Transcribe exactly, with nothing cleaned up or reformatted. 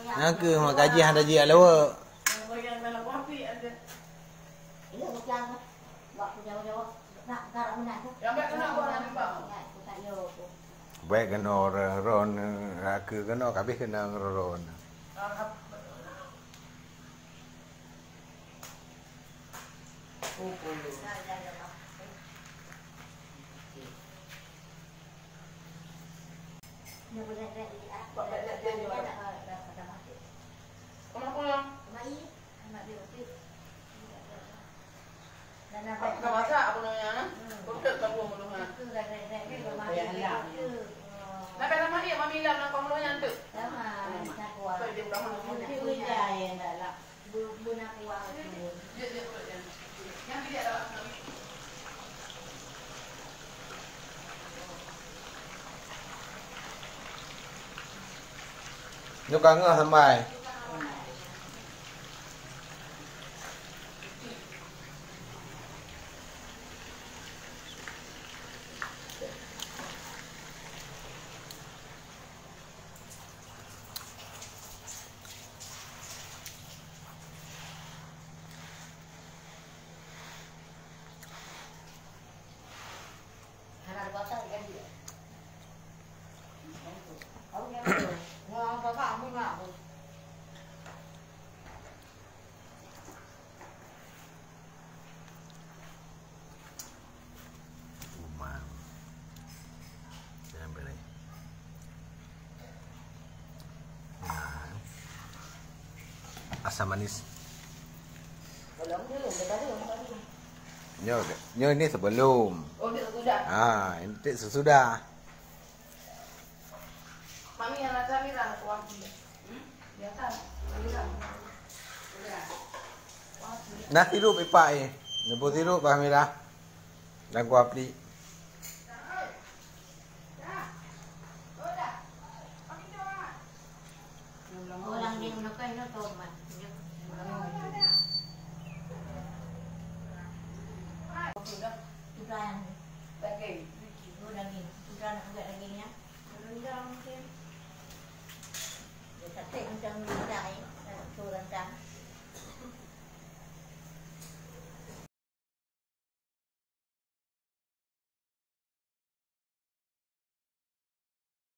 Nyang keuh meukaji hana jijak lewat. Baik keunoe ron, aku keunoe kabeh keunoe ron. Ka masak apa namanya? Kau tak tahu apa namanya? Nak kena mari, mami lam nak kau namanya tu. Kau dia bukan mana. Nyoe ka ngeuh sambai. Umang. Jangan beri. Nah. Asam manis. Nyoe, nyoe ini sebelum. Oh, ini sesudah. Ah, ini sesudah. Mami, yang rasa merah, aku ambil. Hmm? Biasa. Merah. Nah, sirup ipak eh. Neuboh sirup bah merah. Dan kuah plik. Orang di Mekah itu tomat.